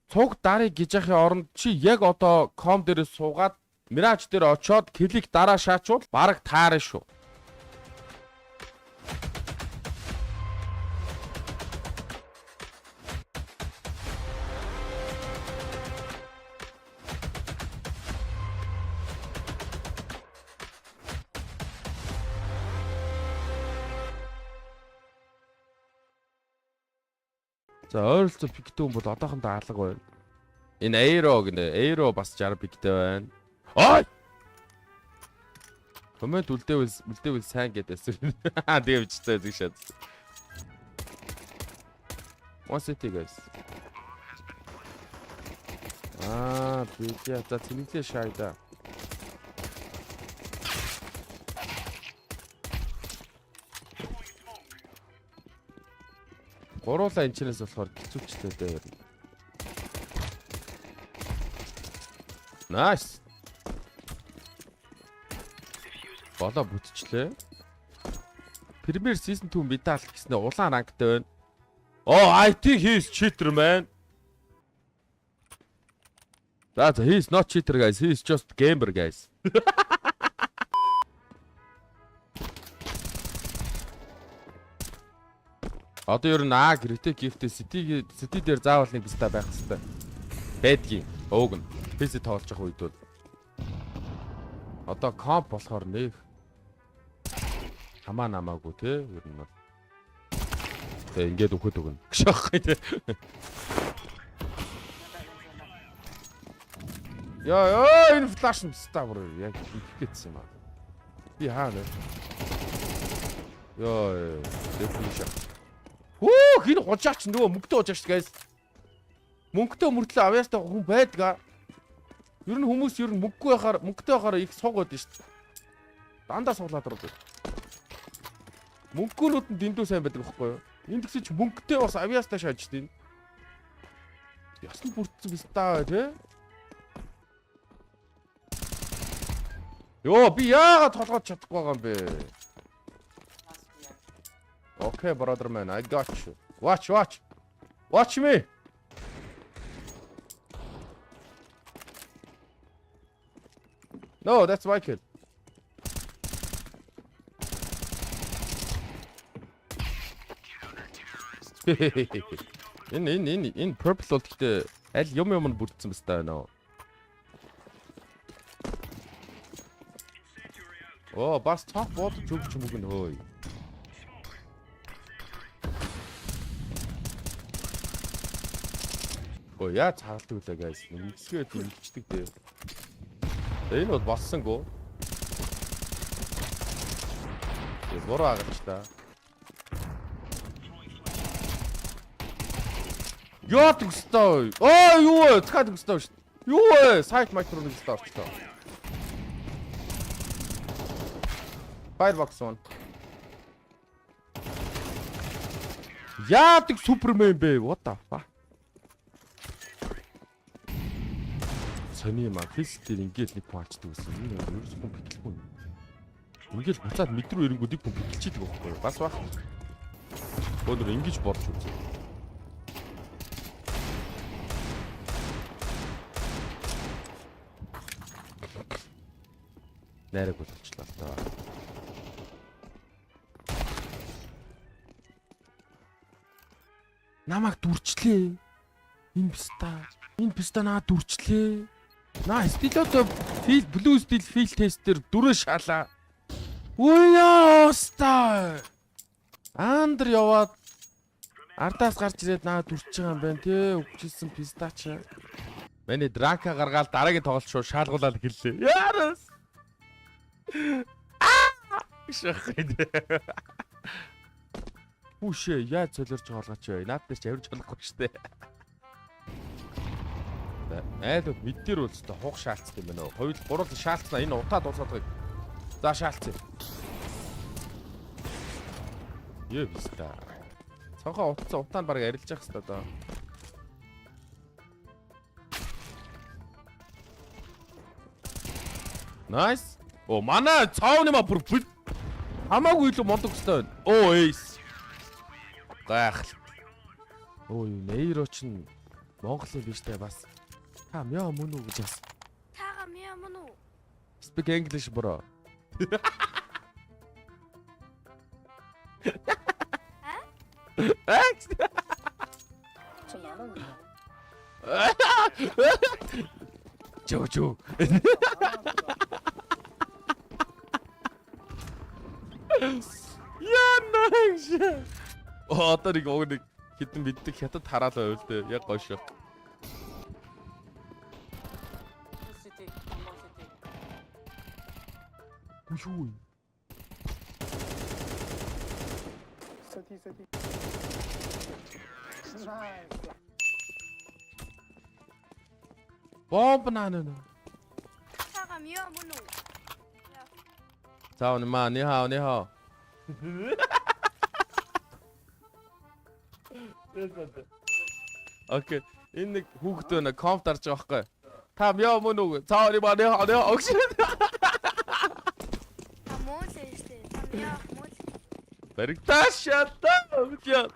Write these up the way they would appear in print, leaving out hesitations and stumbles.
Цуг дарыг гэж яхын оронд чи яг одоо ком дээрээ суугаад Mirage дээр очоод клик дараа шаачвал бараг таарна шүү. За, ойролцоо pick тэй хүн бол одоохондоо алга байна. Энэ Aero гинэ. Aero бас 60 pick тэй байна. Ой! Comment үлдээвэл сайн гэдээсэн. Тэгээ бичсэн зүг шат. One city, guys. Аа, би за цэнэглээ шаайда. Гуруула энэ чэнэс болохоор хэцүүчтэй дээ ер нь. Nice. Болоо бүтчлээ. Premier Season 2 медаль гэснээр улаан rank тай байна. Oh, I think he is cheater, man. За, he is not cheater, guys. He is just gamer, guys. Одоо ер нь А retake gift city city дээр заавал нэг биста байх хэвээр байдгийн. Ууг нь. PC тоглож байгаа үед бол одоо comp болохоор нэг хамаа намаагүй те, ер нь бол. Тэгээ ингээд өгөхөд өгнө. Гэж аахгүй те. Яа, ёо, энэ flash нь биста бүр яг ингэх гэсэн юм аа. Би хаана вэ? Йоо, definition. Хүү, хин хужаач, нөгөө мөнгөтэй хужаач, guys. Мөнгөтэй мөртлөө авьяастай хүн байдгаа. Ер нь хүмүүс ер нь мөнгөгүй байхаар, мөнгөтэй байхаар их суг байд шүү дээ. Дандаа суглаад ордог. Мөнгөкүүнүүд нь дэндүү сайн байдаг байхгүй юу? Энд тэгсэн чи мөнгөтэй бас авьяастай шааж дээ. Ясн бүрдсэн биз та, тий? Йоо, би яагаад толгойд чадахгүй байгаа юм бэ? Okay, brother man, I got you. Watch, watch. Watch me. No, that's my kill. Энэ purple бол гэхдээ аль юм юм нь бүрдсэн мэт байна уу? Оо, бас цонх буудаж өгч юм гэнэ хөөе. Өө, яа цаагалдаг үлээ, guys. Нэгсгээд ингэчдэг дээ. Энэ бол болсонгүй. Буруу агалч та. Яа төгсдөө. Оо, юу вэ? Цахаа төгсдөө шүү. Юу вэ? Сайт майк руу нэгсдээ орчлоо. Firebox one. Яадаг супермен бэ? What the fuck? Сони юм а. Фис дээр ингээл нэг хүн ачдаг гэсэн. Энэ ерөөс хүн pick лэхгүй юм. Ингээл буцаад mid рүү ирэнгүүд нэг хүн pick лчихэд байхгүй юу? Бас бах. Өнөр ингэж бодож үзье. Найраг болчихлоо л доо. Намайг дүрчлээ. Энэ писта. Энэ писта наа дүрчлээ. Наа стилото фил blue steel field test дээр дүрээ шаалаа. Үе яаста. Андр яваад ардаас гарч ирээд наа дүрч байгаа юм байна те, өгчээсэн пистач. Миний драка гаргаал дараагийн тоглолт шууд шаалгуулаад эхэллээ. Яарас. Шахад. Хүүшээ, яаж солиорч хоолгооч вэ? Наад дээр чи авирч болохгүй штэ. Айлууд mid дээр бол өстой хуг шаалцсан юм байна уу? Хоёул гурвал шаалцнаа, энэ утаа дуусгадаг. За, шаалцсан. Юу биста. Цонхоо утсан, утаа нь баг арилж явах хэвээр доо. Nice. О, манай цаавны ма бүр хамаагүй илүү мундаг өстой байна. Оо, ace. Гайхал. Оо, юу нейро чин Монголын биш те бас. Та мяа мөн үү гэж бас. Тага мяа мөн үү? Speak English bro. Аа? Жоо жоо. Яа нэгш. Одоо нэг уг нэг хитэн мэддэг хятад хараал байвал тэ яг гоё шүү. City, one more city. Юу юм? City, city. Nice. Бомб наа нэ. Тага мяа мөн үү? 操你妈！你好，你好。Окей. Энэ нэг хүүхэд байна. Комп дарж байгаа байхгүй. Та мяа мөн үү? Цаа ни ба ни хаа ни хаа. Та мөн л шүү дээ. Та мяа мөн л. Баригдаа шатаа. Яа.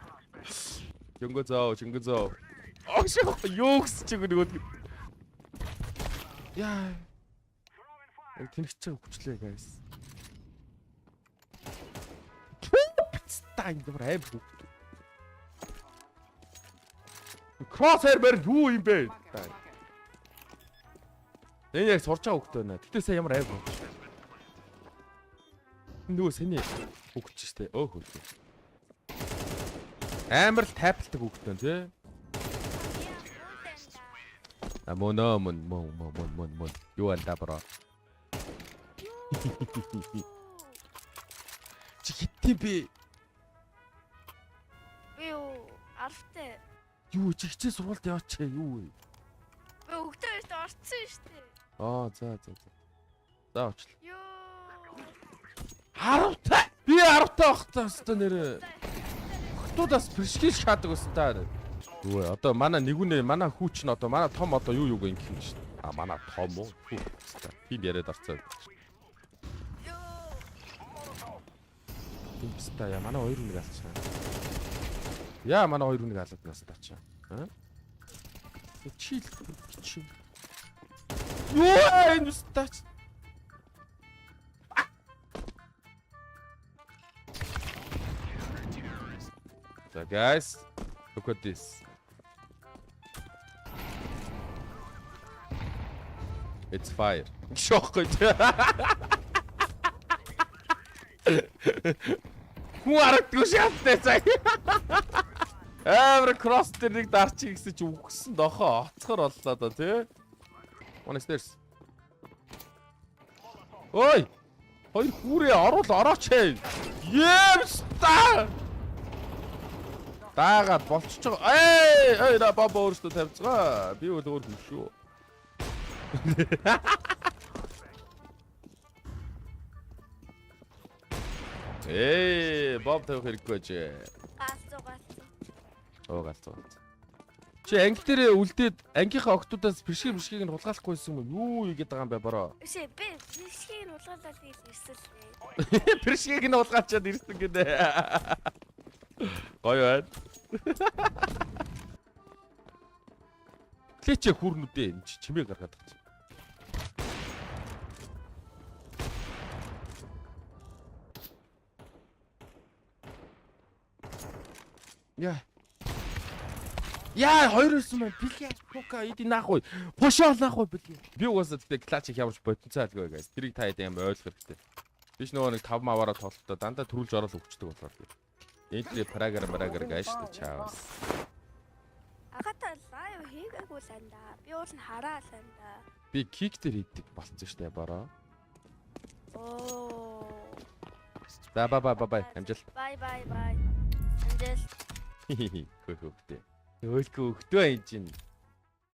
Жөнгө зоо, жөнгө зоо. Огш юу гэсэн чиг нөгөө. Яа. Яг тэнэгч хүчлээ guys. Та энэ бүр аим хүүхэд. Crosshair мэр юу юм бэ? Market, market. Энэ яг сурч байгаа хүүхэд байна. Гэтэ сая ямар аим хүүхэд. Нөгөө сэний хүүхэд ч штэ. Өөх хөлөө. Амар л тайпалдаг хүүхэд байна тий. А мөн мөн мөн мөн мөн мөн мөн. Юу анда бро. Чи хитти би. Би юу арфтай. Юу чи хичээл сургуульд яваач юу вэ? Би өгтөө шүү дээ. Орцсон шүү дээ. Аа за за за. За очлаа. Йоо. 10-тай. Би 10-тай байхдаа өстө нэрээ. Хотуудаас бэршгэл шаадаг өстө. Юу вэ? Одоо манай нэгүнээ манай хүү чинь одоо манай том одоо юу юуг ингэх юм шин. А манай том уу? Хүү өстө. Тийм яриад орцоо. Йоо. Тийм өстө яа манай хоёр хүнийг алчихсан. Яа манай хоёр хүнийг алаад нас тачаа. Аа? Чил чи. Юу энэ өстө тач. So guys, look at this. It's fire. Шохгүй. Хүн харагдгүй шаттай заа. Амар кросс дээр нэг дарчих гэсэн чи үхсэн дохоо оцгор боллоо да тий. One stairs. Ой! Хоёр хүүрээ оруул орооч ээ. Ямста! Даагаад болчихж байгаа. Эй, эй, на бомб өөртөө тавьцгаа. Би бол өөр хүн шүү. Эй, бомб тавих хэрэггүй ч. Галзуу галзуу. Оо галзуу галзуу. Чи анги дээр үлдээд ангийнхаа октоудаас бишгийг бишгийг нь хулгайлахгүйсэн юм юу хийгээд байгаа юм бэ бороо? Биш ээ, би бишгийг нь хулгайлаад ирсэн л дээ. Бишгийг нь хулгайлчаад ирсэн гинэ. Гоё байна. Клэчэ хүрнүүдээ энэ чи чимээ гаргаад байгаа чи. Яа. Яа, хоёр ирсэн байна. Бэлгээ пука иди наах уу. Пошоо наах уу бэлгээ. Би угаасаа тэгтээ клач их ямарч потенциалгүй guys. Тэрийг та хэд юм ойлгох хэрэгтэй. Биш нөгөө нэг 5 маваараа тоглолтоо дандаа төрүүлж орол өгчдөг болохоор би. Энтри прагар прагар гаш тэ чаавс. Агата лайв хийгээгүй л анда. Би уул нь хараа л анда. Би кик дээр хийдэг болцсон штэ бороо. Оо. За ба ба ба бай. Амжилт. Бай бай бай. Амжилт. Хөө хөөхтэй. Өөлгөө өгтөө энэ чинь.